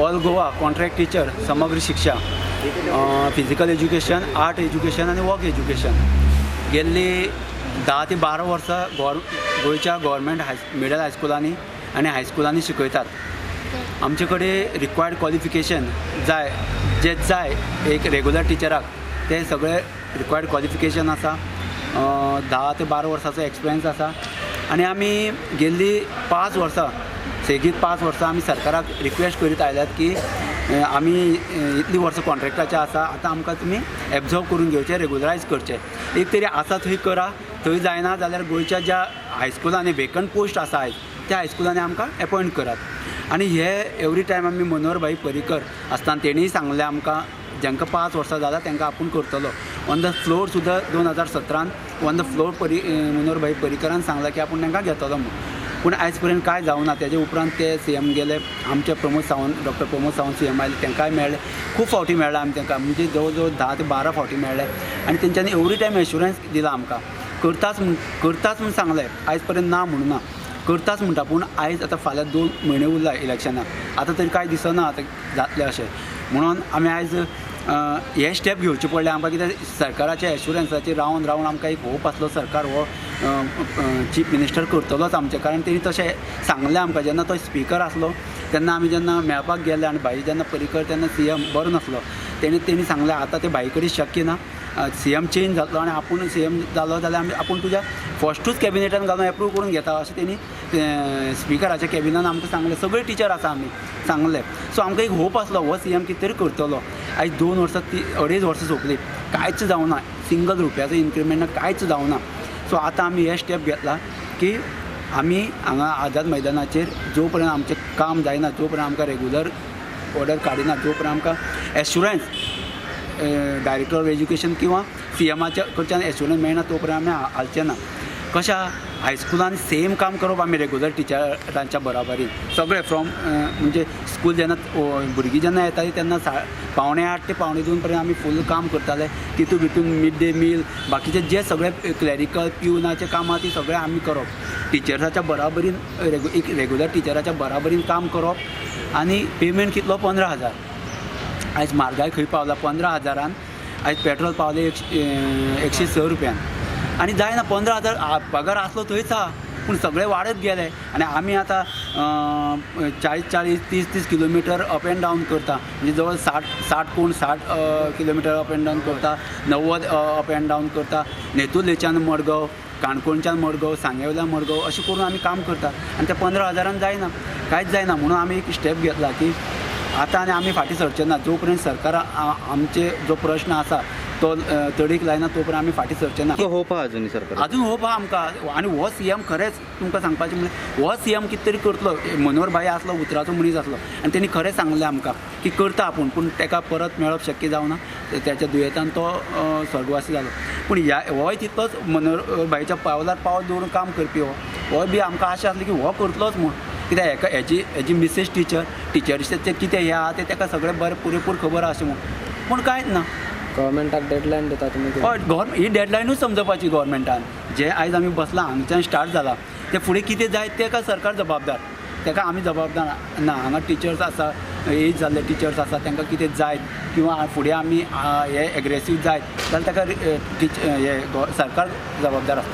All Goa contract teacher, Samagra Shiksha, physical education, art education आनी work education. गेल्ली 10 ते 12 वर्सां गोंयच्या गव्हर्मेंट हाय मिडल हायस्कुलांनी आनी हायस्कुलांनी शिकयतात. आमचे कडेन रिक्वायर्ड क्वॉलिफिकेशन जाय, जे जाय एक रेगुलर टिचराक, ते सगळे रिक्वायर्ड क्वॉलिफिकेशन आसा. 10 ते 12 वर्साचो एक्सपिरियन्स आसा आनी आमी गेल्ली 5 वर्सां, सेगीत 5 वर्सां आमी सरकाराक रिक्वेस्ट करीत आयल्यात की आमी इतलीं वर्सां कॉन्ट्रॅक्टाचे आसा, आतां आमकां तुमी एब्जॉर्ब करून घेवचें, रेगुलरायज करचें. एक तरी आसा थंय करा, थंय जायना जाल्यार गोंयच्या ज्या हायस्कुलांनी वेकंट पोस्ट आसा आयज, त्या हायस्कुलांनी आमकां एपॉयंट करात. आनी हे एवरी टायम आमी मनोहर भाई पर्रीकर आसतना तेणीय सांगलें आमकां, जांकां 5 वर्सां जाल्यां तांकां आपूण करतलो. ऑन the floor सुद्दां 2017न ऑन the floor Manohar भाई पर्रीकरान सांगलां की आपूण तांकां घेतलो म्हूण, पूण आयज पर्यंत कांय जावना. तेजे उपरांत ते सीएम गेले, आमचे प्रमोद सावंत, डॉक्टर प्रमोद सावंत सीएम आयले, तांकांय मेळ्ळे. खूब फावटी मेळ्ळे आमी तांकां, म्हणजे जवळ जवळ 10 ते 12 फावटी मेळ्ळे आनी तेंच्यांनी एवरी टायम एश्युरन्स दिला आमकां, करताच म्हूण, करताच म्हूण सांगलें. आयज पर्यंत ना म्हणूना, करताच म्हणटा. पूण आयज आतां फाल्यां 2 म्हयने उरला इलेक्शनाक, आतां तरी कांय दिसना आतां जातलें अशें. म्हणून आमी आयज हे स्टेप घेवचे पडले आमकां, कित्याक सरकाराच्या एश्युरन्साचेर रावन रावन आमकां एक होप आसलो, सरकार हो चीफ मिनिस्टर करतलोच आमचें, कारण तेणी तशें सांगलें आमकां. जेन्ना तो स्पिकर आसलो तेन्ना आमी जेन्ना मेळपाक गेले आनी भाई जेन्ना पर्रीकर तेन्ना सीएम बरो नासलो, तेणी सांगलें, आतां ते भाई कडेन शक्य ना, सीएम चेंज जातलो आनी आपूण सीएम जालो जाल्यार आमी आपूण तुज्या फस्टूच कॅबिनेटान घालून एप्रूव करून घेता, अशें तेणी स्पिकराच्या कॅबिनान आमकां सांगलें. सगळे टिचर आसा, आमी सांगलें. सो आमकां एक होप आसलो, हो सीएम कितें तरी करतलो. आयज 2 वर्सां, ती अडेज वर्सां सोंपली, कांयच जावना, सिंगल रुपयाचो इन्क्रिमेंट ना, कांयच जावना. सो आतां आमी हे स्टेप घेतला की आमी हांगा आझाद मैदानाचेर जो पर्यंत आमचें काम जायना, जो पर्यंत आमकां रेगुलर ऑर्डर काडिना, जो पर्यंत आमकां एश्युरन्स डायरेक्टर ऑफ एज्युकेशन किंवा सीएमाच्या कडच्यान एश्युरन्स मेळना, तो पर्यंत आमी हालचे ना. कशा हायस्कुलान सेम काम करप आमी रेगुलर टिचरांच्या बराबरीन सगळे, फ्रॉम म्हणजे स्कूल जेन्ना भुरगीं जेन्ना येतालीं तेन्ना 7:45 ते 1:45 पर्यंत आमी फूल काम करताले. तितून भितून मिड डे मील, बाकीचे जे सगळे क्लॅरिकल, प्युनाचे कामां, ती सगळें आमी करप, टिचर्साच्या बराबरीन, एक रेगुलर टिचराच्या बराबरीन काम करप. आनी पेमेंट कितलो? 15,000. आयज म्हारगाय खंय पावला? 15 हजारान आयज पेट्रोल पावलें 106 रुपयान आनी जायना. 15,000 पगार आसलो थंयच आहा, पूण सगळे वाडत गेले आनी आमी आतां 40 40, 30 30 kilometre up and down करता. म्हणजे जवळ 60 60, कोण 60 किलोमिटर अप एंड डावन करता, 90 अप एंड डावन करता. नेतुर्लेच्यान मडगांव, काणकोणच्यान मडगांव, सांगेवल्यान मडगांव, अशें करून आमी काम करता आनी त्या 15 हजारान जायना, कांयच जायना. म्हणून आमी एक स्टेप घेतला की आतां आनी आमी फाटीं सरचे ना. जो पर्यंत सरकार आमचे जो प्रश्न आसा तो तडीक लायना, तो पर्यंत आमी फाटीं सरचे ना. होप आहा अजून सरकार? अजून होप आहा आमकां. आनी हो सीएम, खरेंच तुमकां सांगपाचें म्हणल्यार, हो सीएम कितें तरी करतलो. मनोहर भाई आसलो, उतराचो मनीस आसलो आनी तेणी खरें सांगलें आमकां की करता आपूण, पूण ताका परत मेळप शक्य जावना. त्याच्या दुयेंतान तो स्वर्गवासी जालो. पूण ह्या होय तितलोच मनोहर भाईच्या पावलार पावल दवरून काम करपी. हो होय बी आमकां आशा आसली की हो करतलोच म्हूण, कित्याक हेका हेजी मिसेस टिचर, टिचर्साचें कितें हें आहा तें ताका सगळें बरें पुरेपूर खबर आसा म्हूण, पूण कांयच ना. गव्हर्मेंटाक डेडलायन दिता तुमी? हय, गव्हर्मेंट ही डेडलायनूच समजपाची गव्हर्मेंटान. जे आयज आमी बसलां, हांगच्यान स्टार्ट जाला, ते फुडें कितें जायत तेका सरकार जबाबदार, तेका आमी जबाबदार ना. हांगा टिचर्स आसा, एज जाल्ले टिचर्स आसा, तांकां कितें जायत किंवा फुडें आमी हे एग्रेसीव जायत जाल्यार ताका हे सरकार जबाबदार आसता.